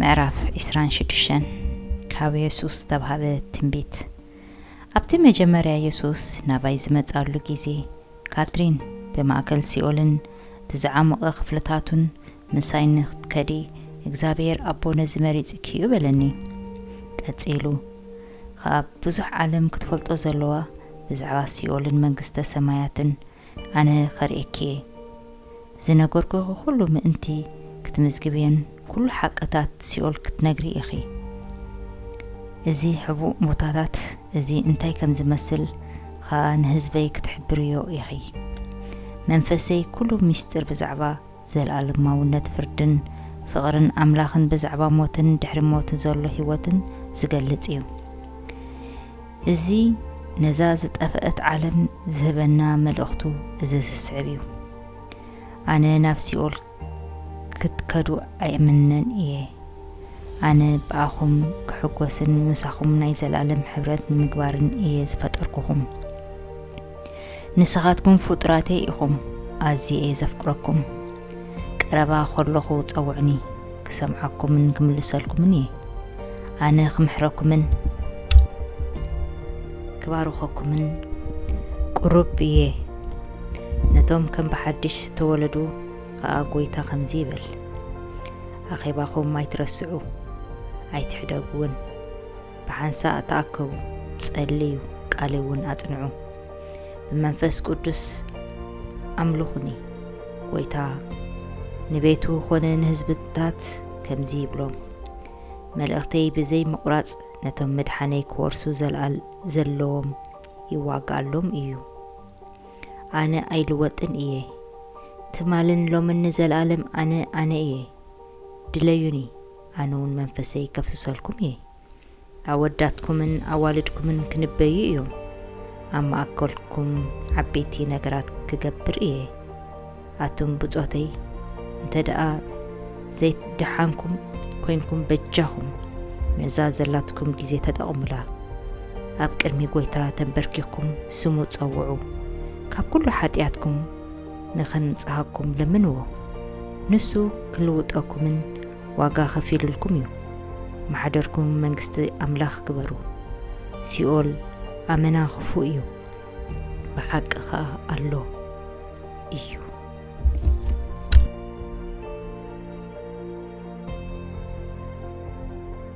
ምዕራፍ ዕስራን ሽዱሽተን። ካብ የሱስ ዝተባህለ ትንቢት። ኣብቲ መጀመርያ የሱስ ናባይ ዝመጻሉ ግዜ፣ ካትሪን፣ ብማእከል ሲኦልን እቲ ዝዓሞቐ ክፍልታቱን ምሳይ ንኽትከዲ እግዚኣብሔር ኣቦ ነዚ መሪጽኪ እዩ በለኒ። ቀጺሉ ኸኣ፣ ብዙሕ ዓለም ክትፈልጦ ዘለዋ ብዛዕባ ሲኦልን መንግስተ ሰማያትን ኣነ ኸርእየኪ እየ። ዝነገርኩኺ ኹሉ ምእንቲ ክትምዝግብየን ኩሉ ሓቅታት ሲኦል ክትነግሪ ኢኺ። እዚ ሕቡእ ቦታታት እዚ እንታይ ከም ዝመስል ኸኣ ንህዝበይ ክትሕብርዮ ኢኺ። መንፈሰይ ኩሉ ምስጢር ብዛዕባ ዘለኣለማውነት ፍርድን ፍቕርን ኣምላኽን ብዛዕባ ሞትን ድሕሪ ሞት ዘሎ ህይወትን ዝገልጽ እዩ። እዚ ነዛ ዝጠፍአት ዓለም ዝህበና መልእኽቱ እዚ ዝስዕብ እዩ። ኣነ ናብ ሲኦል ክትከዱ ኣይእምንን እየ። ኣነ ብኣኹም ክሕጎስን ምሳኹም ናይ ዘለኣለም ሕብረት ንምግባርን እየ ዝፈጠርኩኹም። ንስኻትኩም ፍጡራተይ ኢኹም፣ ኣዝየ እየ ዘፍቅረኩም። ቀረባ ከለኹ ጸውዑኒ፣ ክሰምዓኩምን ክምልሰልኩምን እየ። ኣነ ክምሕረኩምን ክባርኸኩምን ቅሩብ እየ። ነቶም ከም ብሓድሽ ዝተወለዱ ኸኣ ጐይታ ከምዚ ይብል፣ ኣኼባኹም ኣይትረስዑ፣ ኣይትሕደጉ እውን። ብሓንሳእ ተኣከቡ፣ ጸልዩ፣ ቃለይ እውን ኣጽንዑ። ብመንፈስ ቅዱስ ኣምልኹኒ። ጐይታ ንቤቱ ኾነ ንህዝብታት ከምዚ ይብሎም፣ መልእኽተይ ብዘይ ምቑራጽ ነቶም ምድሓነይ ክወርሱ ዘልኣል-፣ ዘለዎም ይዋጋኣሎም እዩ። ኣነ ኣይልወጥን እየ። ትማልን ሎምን ንዘለኣለም ኣነ፣ ኣነ እየ። ድለዩኒ፣ ኣነ እውን መንፈሰይ ከፍስሰልኩም እየ። ኣወዳትኩምን ኣዋልድኩምን ክንበዩ እዮም። ኣብ ማእከልኩም ዓበይቲ ነገራት ክገብር እየ። ኣቱም ብጾተይ፣ እንተ ደኣ ዘይደሓንኩም ኮይንኩም፣ በጃኹም ነዛ ዘላትኩም ግዜ ተጠቕሙላ። ኣብ ቅድሚ ጐይታ ተንበርኪኽኩም ስሙ ጸውዑ። ካብ ኩሉ ሓጢኣትኩም ንኸንጽሃኩም ለምንዎ። ንሱ ክልውጠኩምን ዋጋ ከፊሉልኩም እዩ። ማሕደርኩም መንግስቲ ኣምላኽ ግበሩ። ሲኦል ኣመና ክፉእ እዩ፣ ብሓቂ ኸኣ ኣሎ እዩ።